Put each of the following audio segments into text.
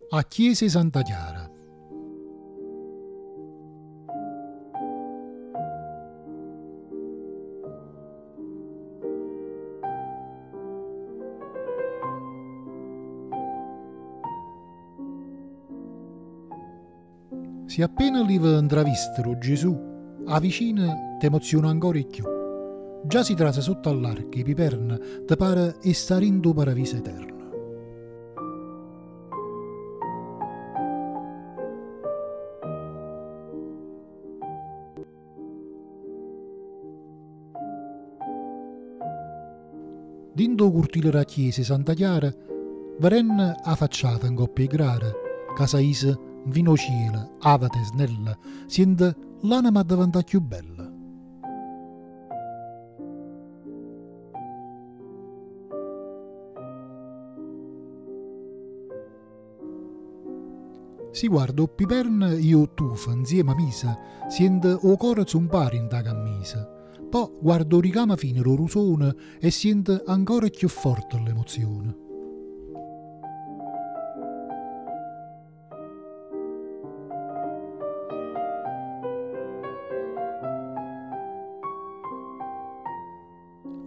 A chiesa 'e Santa Chiara. Si appena l'ive 'ntravisto d' 'o Gesù 'a vicino t'emoziona ancora 'e cchiù. Già si trase sotto all'arco 'e piperno te pare 'e sta dint' 'o paraviso eterno. Dint' 'o curtile d' 'a chiesa 'e Santa Chiara, vedenno 'a facciata 'ncopp' 'e grare, ca s'aisa 'nfino 'o cielo, àveta e snella, siente ll'anema addeventà cchiù bella. Si guarde 'o piperno i 'o tufo 'nzieme mise, siente 'o core zumpà dint' 'a cammisa. Po' guarde 'o ricamo fino d' 'o rusone e siente ancora cchiù forte ll'emozione.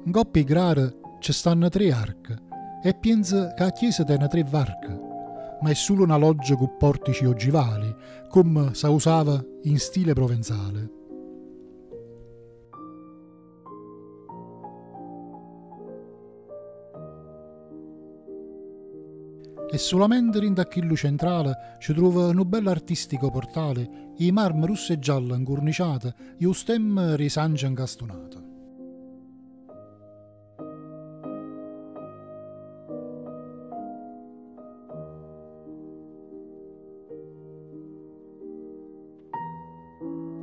Ncopp' 'e grare ce stanno tre arche e pienze ca 'a chiesa tene tre varche, ma è sulo na loggia cu portici ogivali, comme s'ausava in stile provenzale. E sulamente dint' a chillu centrale ce truove nu bello artistico portale 'e marmo russo e giallo 'ncurniciato e 'o stemma d' 'e Sange 'ncastunato.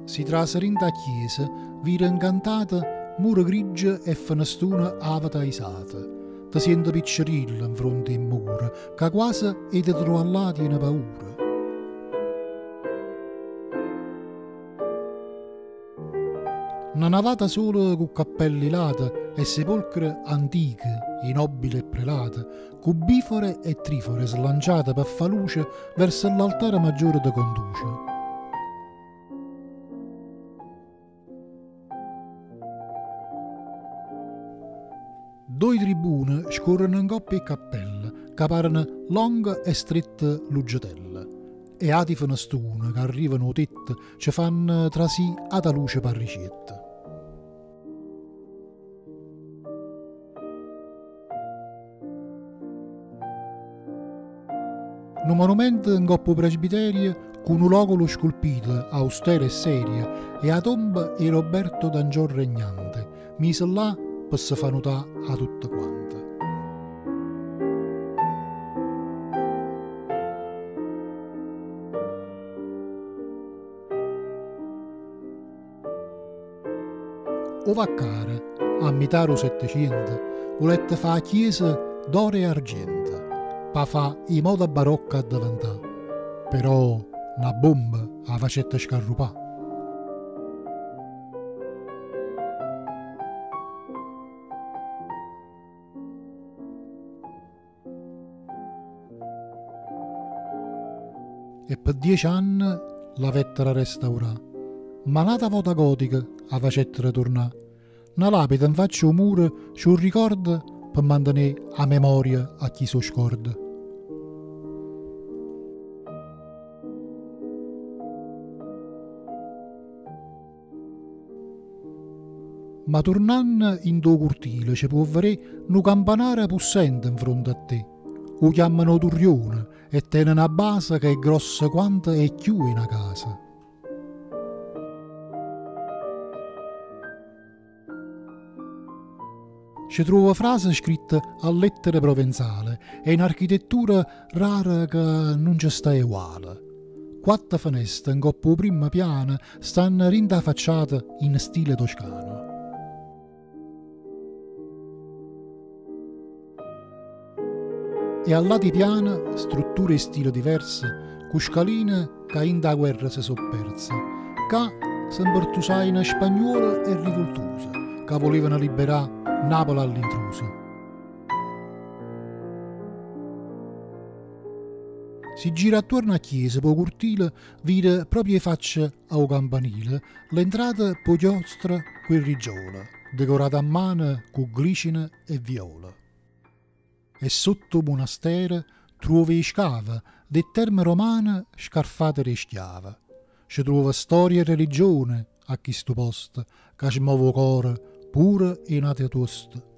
Si trase dint' 'a chiesa, vire 'ncantate mure grigge e fenestune àvete aisate. Te siente piccerillo 'nfronte 'e mmure, ca quase 'e te truvà là tiene paura. Na navata sola cu cappelle 'e late e sepolcre antiche 'e nobile e prelate, cu bifore e trifore slanciate pe fa luce verso ll'altare maggiore te conduce. Doi tribune scorreno 'ncopp' 'e cappelle ca pareno longhe e strette luggetelle e ati fenestune ca arrivano 'o tetto ce fanno trasì ata luce p'arricietto. Nu monumento 'ncopp' 'o presbiterio cu nu locolo sculpito austero e serio è 'a tomba 'e Roberto d'Angiò Regnante, miso là pe se fa nutà 'a tutte quante. O Vaccaro, a mità d' 'o Setteciento, vulette fà 'a chiesa d'oro e argiento, p' 'a fà 'e moda barocca addeventà. Però na bomba 'a facette scarrupà. E pe diece anne l'avettero restaurà, ma n'ata vota gotica 'a facettero turnà. Na lapide 'nfaccia 'o muro ce 'o ricorda pe mantenè 'a memoria a chi s' 'o scorda. Ma turnanno 'int' 'o curtile ce può veré nu campanaro pussente 'nfronte a te. 'O chiammano 'o Turrione e tene na base ca è grossa quanto e cchiù 'e na casa. Ce truove frase scritte a lettere provenzale e n'architettura rara ca nun ce sta eguale. Quatte feneste 'ncopp' 'o primmo piano stanno dint' 'a facciata in stile toscano. E a ll'ati piane strutture 'e stile diverse cu scaline ca 'int' 'a guerra se so' perze. Ccà se 'mpertusajeno spagnuole e rivultuse ca vulevano liberà Napule 'a ll'intruse. Si gire attuorno 'a chiesa p' 'o curtile vire proprio 'e faccia a 'o campanile l'entrata p' 'o chiostro cu 'e riggiole decorate a mano cu glicine e viole. E sotto 'o munastero truove 'e scave d' 'e terme romane scarfate d' 'e schiave. Ce truove storia e religione a chistu posto ca smove 'o core pure 'e n'ateo tuosto.